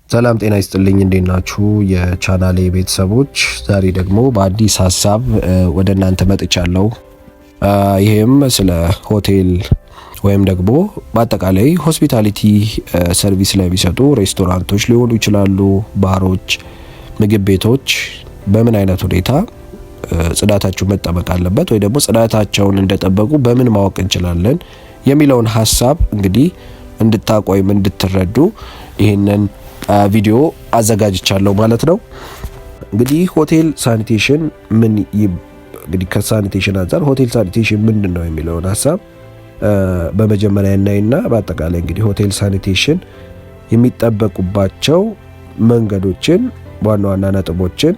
ሰላም ጤና ይስጥልኝ። እንዴት ናችሁ የቻናሌ ቤተሰቦች? ዛሬ ደግሞ በአዲስ ሀሳብ ወደ እናንተ መጥቻለሁ። ይህም ስለ ሆቴል ወይም ደግሞ በአጠቃላይ hospitality service ላይ የሚሰጡ ሬስቶራንቶች ሊሆኑ ይችላሉ፣ ባሮች፣ ምግብ ቤቶች በምን አይነት ሁኔታ ጽዳታቸው መጠበቅ አለበት ወይ ደግሞ ጽዳታቸውን እንደጠበቁ በምን ማወቅ እንችላለን የሚለውን ሀሳብ እንግዲህ እንድታውቁ ወይም እንድትረዱ ይህንን ቪዲዮ አዘጋጅቻለሁ ማለት ነው። እንግዲህ hotel sanitation ምን፣ እንግዲህ ከ sanitation አንጻር hotel sanitation ምንድን ነው የሚለውን ሀሳብ በመጀመሪያ እናይና በአጠቃላይ እንግዲህ hotel sanitation የሚጠበቁባቸው መንገዶችን፣ ዋና ዋና ነጥቦችን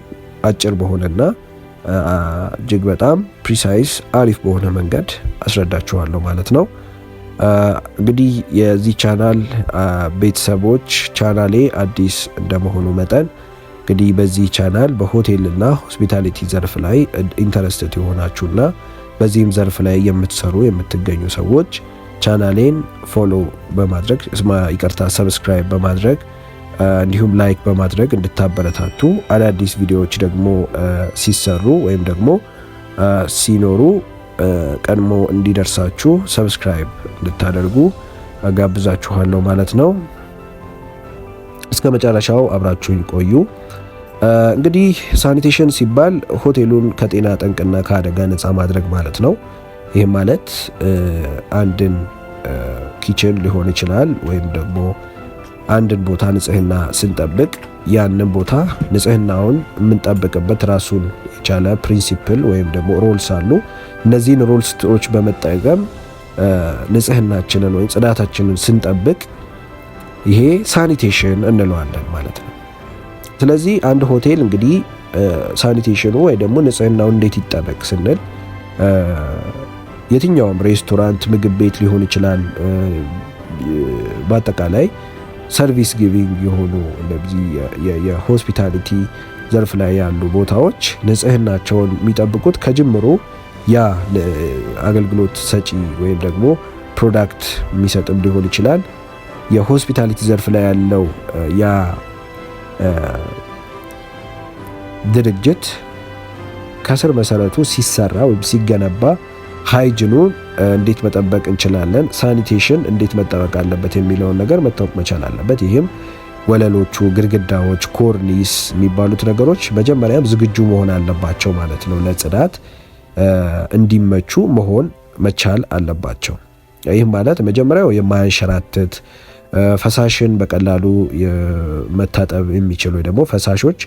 አጭር በሆነና እጅግ በጣም precise አሪፍ በሆነ መንገድ አስረዳችኋለሁ ማለት ነው። እንግዲህ የዚህ ቻናል ቤተሰቦች፣ ቻናሌ አዲስ እንደመሆኑ መጠን እንግዲህ በዚህ ቻናል በሆቴልና hospitality ዘርፍ ላይ interested የሆናችሁና በዚህም ዘርፍ ላይ የምትሰሩ የምትገኙ ሰዎች ቻናሌን follow በማድረግ፣ ይቅርታ፣ subscribe በማድረግ እንዲሁም like በማድረግ እንድታበረታቱ፣ አዳዲስ ቪዲዮዎች ደግሞ ሲሰሩ ወይም ደግሞ ሲኖሩ ቀድሞ እንዲደርሳችሁ subscribe እንድታደርጉ እጋብዛችኋለሁ ማለት ነው። እስከ መጨረሻው አብራችሁኝ ቆዩ። እንግዲህ sanitation ሲባል ሆቴሉን ከጤና ጠንቅና ከአደጋ ነፃ ማድረግ ማለት ነው። ይህም ማለት አንድን kitchen ሊሆን ይችላል ወይም ደግሞ አንድን ቦታ ንጽህና ስንጠብቅ ያንን ቦታ ንጽህናውን የምንጠብቅበት ራሱን የቻለ principle ወይም ደግሞ rules አሉ። እነዚህን rules ኦች በመጠቀም ንጽህናችንን ወይም ጽዳታችንን ስንጠብቅ ይሄ sanitation እንለዋለን ማለት ነው። ስለዚህ አንድ ሆቴል እንግዲህ sanitation ኑ ወይ ደግሞ ንጽህናው እንዴት ይጠበቅ ስንል የትኛውም ሬስቶራንት፣ ምግብ ቤት ሊሆን ይችላል። በአጠቃላይ service giving የሆኑ እነዚህ የ hospitality ዘርፍ ላይ ያሉ ቦታዎች ንጽህናቸውን የሚጠብቁት ከጅምሩ ያ አገልግሎት ሰጪ ወይም ደግሞ product የሚሰጥም ሊሆን ይችላል። የ hospitality ዘርፍ ላይ ያለው ያ ድርጅት ከስር መሰረቱ ሲሰራ ወይም ሲገነባ hygiene ኑን እንዴት መጠበቅ እንችላለን፣ sanitation እንዴት መጠበቅ አለበት የሚለውን ነገር መታወቅ መቻል አለበት። ይህም ወለሎቹ፣ ግድግዳዎች፣ ኮርኒስ የሚባሉት ነገሮች መጀመሪያም ዝግጁ መሆን አለባቸው ማለት ነው። ለጽዳት እንዲመቹ መሆን መቻል አለባቸው። ይህም ማለት መጀመሪያው የማያንሸራትት፣ ፈሳሽን በቀላሉ መታጠብ የሚችል ወይ ደግሞ ፈሳሾች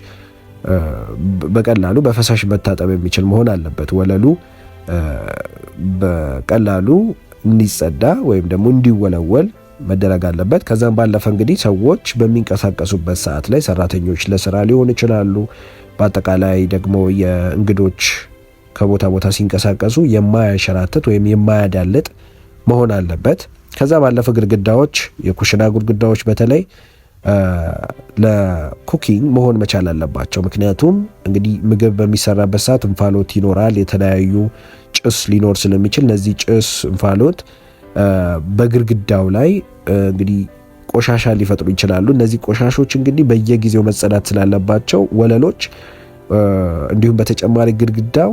በቀላሉ በፈሳሽ መታጠብ የሚችል መሆን አለበት። ወለሉ በቀላሉ እንዲጸዳ ወይም ደግሞ እንዲወለወል መደረግ አለበት። ከዛም ባለፈ እንግዲህ ሰዎች በሚንቀሳቀሱበት ሰዓት ላይ ሰራተኞች ለስራ ሊሆን ይችላሉ። በአጠቃላይ ደግሞ የእንግዶች ከቦታ ቦታ ሲንቀሳቀሱ የማያንሸራትት ወይም የማያዳልጥ መሆን አለበት። ከዛ ባለፈ ግድግዳዎች፣ የኩሽና ግድግዳዎች በተለይ ለ cooking መሆን መቻል አለባቸው። ምክንያቱም እንግዲህ ምግብ በሚሰራበት ሰዓት እንፋሎት ይኖራል፣ የተለያዩ ጭስ ሊኖር ስለሚችል እነዚህ ጭስ፣ እንፋሎት በግድግዳው ላይ እንግዲህ ቆሻሻ ሊፈጥሩ ይችላሉ። እነዚህ ቆሻሾች እንግዲህ በየጊዜው መጸዳት ስላለባቸው ወለሎች እንዲሁም በተጨማሪ ግድግዳው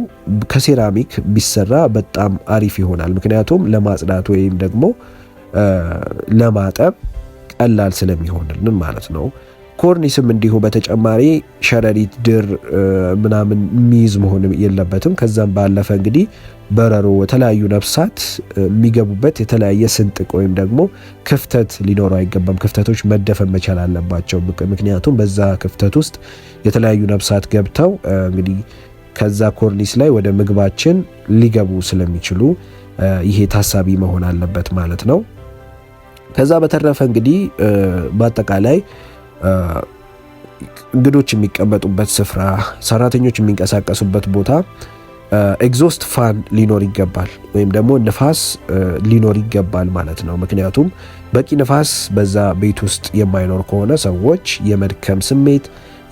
ከሴራሚክ ቢሰራ በጣም አሪፍ ይሆናል። ምክንያቱም ለማጽዳት ወይም ደግሞ ለማጠብ ቀላል ስለሚሆንልን ማለት ነው። ኮርኒስም እንዲሁ በተጨማሪ ሸረሪት ድር ምናምን የሚይዝ መሆን የለበትም። ከዛም ባለፈ እንግዲህ በረሮ፣ የተለያዩ ነፍሳት የሚገቡበት የተለያየ ስንጥቅ ወይም ደግሞ ክፍተት ሊኖረው አይገባም። ክፍተቶች መደፈን መቻል አለባቸው። ምክንያቱም በዛ ክፍተት ውስጥ የተለያዩ ነፍሳት ገብተው እንግዲህ ከዛ ኮርኒስ ላይ ወደ ምግባችን ሊገቡ ስለሚችሉ ይሄ ታሳቢ መሆን አለበት ማለት ነው። ከዛ በተረፈ እንግዲህ በአጠቃላይ እንግዶች የሚቀመጡበት ስፍራ፣ ሰራተኞች የሚንቀሳቀሱበት ቦታ exhaust fan ሊኖር ይገባል ወይም ደግሞ ንፋስ ሊኖር ይገባል ማለት ነው። ምክንያቱም በቂ ንፋስ በዛ ቤት ውስጥ የማይኖር ከሆነ ሰዎች የመድከም ስሜት፣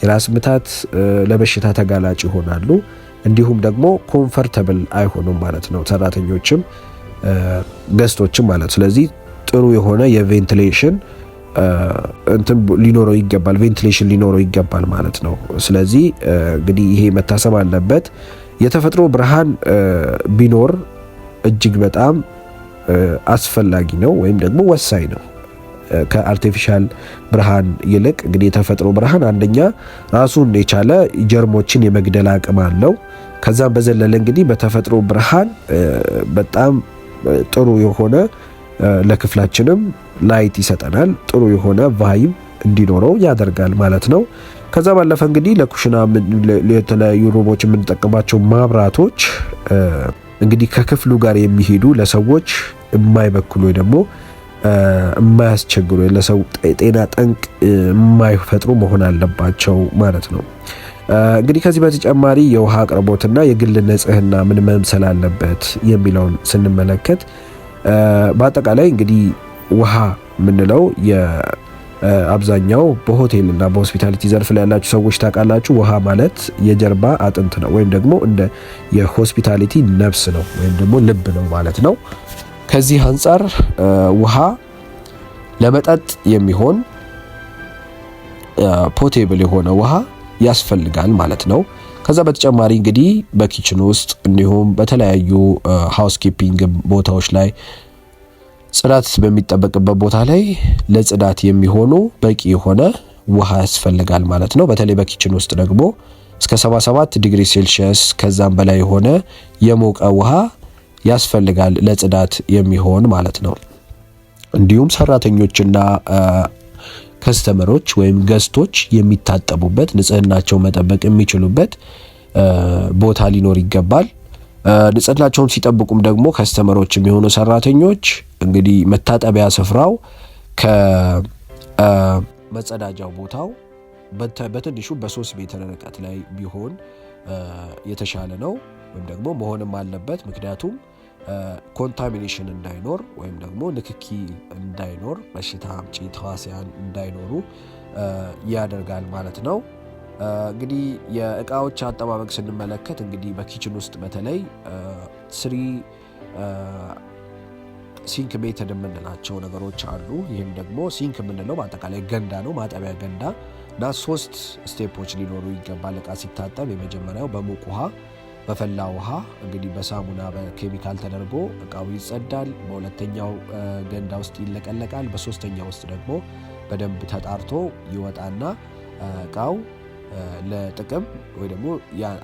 የራስ ምታት፣ ለበሽታ ተጋላጭ ይሆናሉ። እንዲሁም ደግሞ comfortable አይሆኑም ማለት ነው፣ ሰራተኞችም guest ኦችም ማለት። ስለዚህ ጥሩ የሆነ የ ventilation እንትን ሊኖረው ይገባል፣ ventilation ሊኖረው ይገባል ማለት ነው። ስለዚህ እንግዲህ ይሄ መታሰብ አለበት። የተፈጥሮ ብርሃን ቢኖር እጅግ በጣም አስፈላጊ ነው ወይም ደግሞ ወሳኝ ነው። ከ artificial ብርሃን ይልቅ እንግዲህ የተፈጥሮ ብርሃን አንደኛ ራሱን የቻለ ጀርሞችን የመግደል አቅም አለው። ከዛም በዘለለ እንግዲህ በተፈጥሮ ብርሃን በጣም ጥሩ የሆነ ለክፍላችንም light ይሰጠናል። ጥሩ የሆነ vibe እንዲኖረው ያደርጋል ማለት ነው። ከዛ ባለፈ እንግዲህ ለኩሽና የተለያዩ room ኦች የምንጠቀማቸው ማብራቶች እንግዲህ ከክፍሉ ጋር የሚሄዱ፣ ለሰዎች የማይበክሉ ወይ ደግሞ የማያስቸግሩ፣ ለሰው ጤና ጠንቅ የማይፈጥሩ መሆን አለባቸው ማለት ነው። እንግዲህ ከዚህ በተጨማሪ የውሃ አቅርቦትና የግል ንጽህና ምን መምሰል አለበት የሚለውን ስንመለከት፣ በአጠቃላይ እንግዲህ ውሃ የምንለው አብዛኛው በሆቴልና በ hospitality ዘርፍ ላይ ያላችሁ ሰዎች ታውቃላችሁ። ውሃ ማለት የጀርባ አጥንት ነው ወይም ደግሞ እንደ የ hospitality ነፍስ ነው ወይም ደግሞ ልብ ነው ማለት ነው። ከዚህ አንጻር ውሃ ለመጠጥ የሚሆን potable የሆነ ውሃ ያስፈልጋል ማለት ነው። ከዛ በተጨማሪ እንግዲህ በ kitchen ውስጥ እንዲሁም በተለያዩ housekeeping ቦታዎች ላይ፣ ጽዳት በሚጠበቅበት ቦታ ላይ ለጽዳት የሚሆኑ በቂ የሆነ ውሃ ያስፈልጋል ማለት ነው። በተለይ በ kitchen ውስጥ ደግሞ እስከ 77 ዲግሪ ሴልሺየስ ከዛም በላይ የሆነ የሞቀ ውሃ ያስፈልጋል ለጽዳት የሚሆን ማለት ነው። እንዲሁም ሰራተኞችና customer ኦች ወይም guest ኦች የሚታጠቡበት፣ ንጽህናቸው መጠበቅ የሚችሉበት ቦታ ሊኖር ይገባል። ንጽህናቸውን ሲጠብቁም ደግሞ customer ኦች የሚሆኑ ሰራተኞች እንግዲህ መታጠቢያ ስፍራው ከመጸዳጃው ቦታው በትንሹ በ3 ሜትር ርቀት ላይ ቢሆን የተሻለ ነው ወይም ደግሞ መሆንም አለበት። ምክንያቱም contamination እንዳይኖር ወይም ደግሞ ንክኪ እንዳይኖር፣ በሽታ አምጪ ተዋሲያን እንዳይኖሩ ያደርጋል ማለት ነው። እንግዲህ የእቃዎች አጠባበቅ ስንመለከት እንግዲህ በ kitchen ውስጥ በተለይ three sink method የምንላቸው ነገሮች አሉ። ይህም ደግሞ sink የምንለው በአጠቃላይ ገንዳ ነው፣ ማጠቢያ ገንዳ፣ እና ሶስት step ኦች ሊኖሩ ይገባል እቃ ሲታጠብ። የመጀመሪያው በሙቅ ውሃ፣ በፈላ ውሃ እንግዲህ በሳሙና በኬሚካል ተደርጎ እቃው ይጸዳል። በሁለተኛው ገንዳ ውስጥ ይለቀለቃል። በሶስተኛው ውስጥ ደግሞ በደንብ ተጣርቶ ይወጣና እቃው ለጥቅም ወይ ደግሞ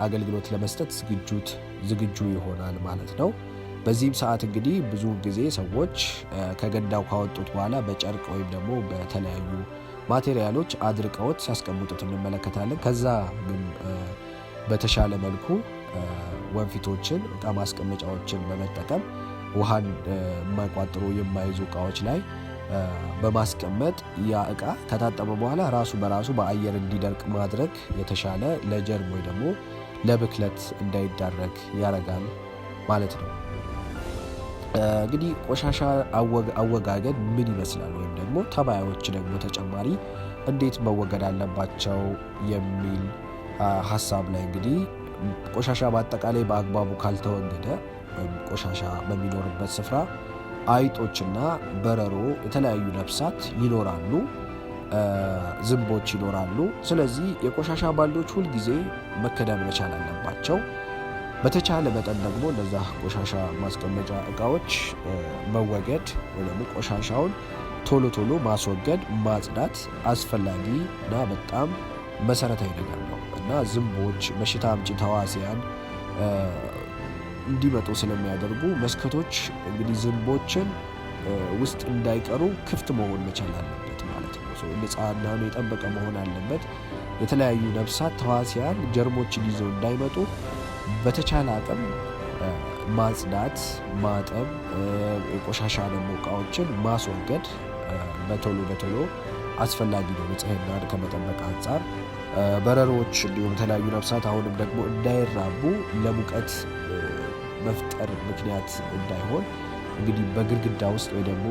አገልግሎት ለመስጠት ዝግጁ ይሆናል ማለት ነው። በዚህም ሰዓት እንግዲህ ብዙ ጊዜ ሰዎች ከገንዳው ካወጡት በኋላ በጨርቅ ወይም ደግሞ በተለያዩ material ኦች አድርቀውት ሲያስቀምጡት እንመለከታለን። ከዛ ግን በተሻለ መልኩ ወንፊቶችን፣ እቃ ማስቀመጫዎችን በመጠቀም ውሃን የማይቋጥሩ፣ የማይዙ እቃዎች ላይ በማስቀመጥ ያ እቃ ከታጠበ በኋላ ራሱ በራሱ በአየር እንዲደርቅ ማድረግ የተሻለ ለጀርም ወይ ደግሞ ለብክለት እንዳይዳረግ ያደርጋል ማለት ነው። እንግዲህ ቆሻሻ አወጋገድ ምን ይመስላል ወይም ደግሞ ተባዮች ደግሞ ተጨማሪ እንዴት መወገድ አለባቸው የሚል ሀሳብ ላይ እንግዲህ ቆሻሻ በአጠቃላይ በአግባቡ ካልተወገደ ወይም ቆሻሻ በሚኖርበት ስፍራ አይጦችና በረሮ፣ የተለያዩ ነፍሳት ይኖራሉ፣ ዝንቦች ይኖራሉ። ስለዚህ የቆሻሻ ባልዲዎች ሁልጊዜ መከደን መቻል አለባቸው። በተቻለ መጠን ደግሞ እነዛ ቆሻሻ ማስቀመጫ እቃዎች መወገድ ወይ ደግሞ ቆሻሻውን ቶሎ ቶሎ ማስወገድ፣ ማጽዳት አስፈላጊ እና በጣም መሰረታዊ ነገር ነው እና ዝንቦች፣ በሽታ አምጪ ተዋሲያን እንዲመጡ ስለሚያደርጉ መስኮቶች እንግዲህ ዝንቦችን ውስጥ እንዳይቀሩ ክፍት መሆን መቻል አለበት ማለት ነው። ንጽህናውን የጠበቀ መሆን አለበት። የተለያዩ ነፍሳት፣ ተዋሲያን፣ ጀርሞችን ይዘው እንዳይመጡ በተቻለ አቅም ማጽዳት፣ ማጠብ፣ የቆሻሻ ደግሞ እቃዎችን ማስወገድ በቶሎ በቶሎ አስፈላጊ ነው። ንጽህናን ከመጠበቅ አንጻር በረሮች እንዲሁም የተለያዩ ነፍሳት አሁንም ደግሞ እንዳይራቡ፣ ለሙቀት መፍጠር ምክንያት እንዳይሆን እንግዲህ በግድግዳ ውስጥ ወይ ደግሞ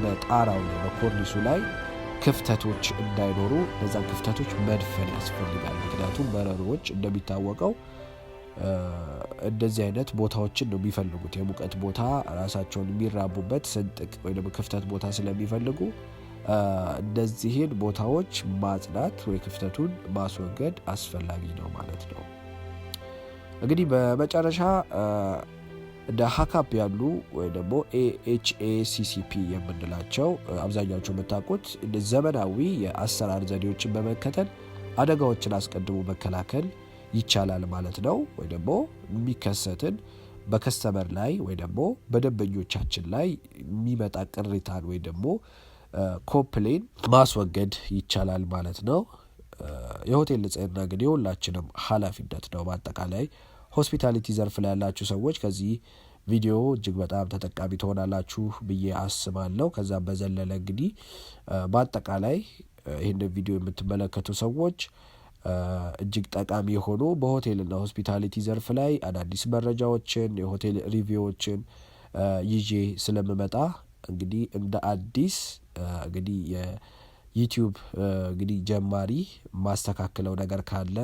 በጣራው ላይ፣ በኮርኒሱ ላይ ክፍተቶች እንዳይኖሩ እነዛን ክፍተቶች መድፈን ያስፈልጋል። ምክንያቱም በረሮዎች እንደሚታወቀው እንደዚህ አይነት ቦታዎችን ነው የሚፈልጉት። የሙቀት ቦታ፣ ራሳቸውን የሚራቡበት ስንጥቅ ወይ ደግሞ ክፍተት ቦታ ስለሚፈልጉ እነዚህን ቦታዎች ማጽዳት ወይ ክፍተቱን ማስወገድ አስፈላጊ ነው ማለት ነው። እንግዲህ በመጨረሻ እንደ HACCP ያሉ ወይ ደግሞ HACCP የምንላቸው አብዛኛዎቹ የምታውቁት ዘመናዊ የአሰራር ዘዴዎችን በመከተል አደጋዎችን አስቀድሞ መከላከል ይቻላል ማለት ነው። ወይ ደግሞ የሚከሰትን በ customer ላይ ወይ ደግሞ በደንበኞቻችን ላይ የሚመጣ ቅሬታን ወይ ደግሞ complain ማስወገድ ይቻላል ማለት ነው። የሆቴል ንጽህና እንግዲህ የሁላችንም ኃላፊነት ነው። በአጠቃላይ hospitality ዘርፍ ላይ ያላችሁ ሰዎች ከዚህ ቪዲዮ እጅግ በጣም ተጠቃሚ ትሆናላችሁ ብዬ አስባለሁ። ከዛም በዘለለ እንግዲህ በአጠቃላይ ይህንን ቪዲዮ የምትመለከቱ ሰዎች እጅግ ጠቃሚ የሆኑ በሆቴልና hospitality ዘርፍ ላይ አዳዲስ መረጃዎችን፣ የሆቴል review ዎችን ይዤ ስለምመጣ እንግዲህ እንደ አዲስ እንግዲህ የ YouTube እንግዲህ ጀማሪ ማስተካክለው ነገር ካለ፣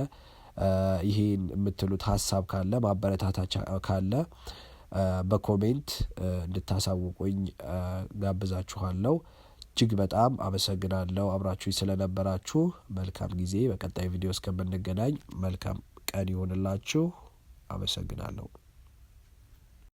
ይሄን የምትሉት ሀሳብ ካለ፣ ማበረታታቻ ካለ በ comment እንድታሳውቁኝ ጋብዛችኋለሁ። እጅግ በጣም አመሰግናለሁ አብራችሁኝ ስለነበራችሁ። መልካም ጊዜ። በቀጣይ ቪዲዮ እስከምንገናኝ መልካም ቀን ይሁንላችሁ። አመሰግናለሁ።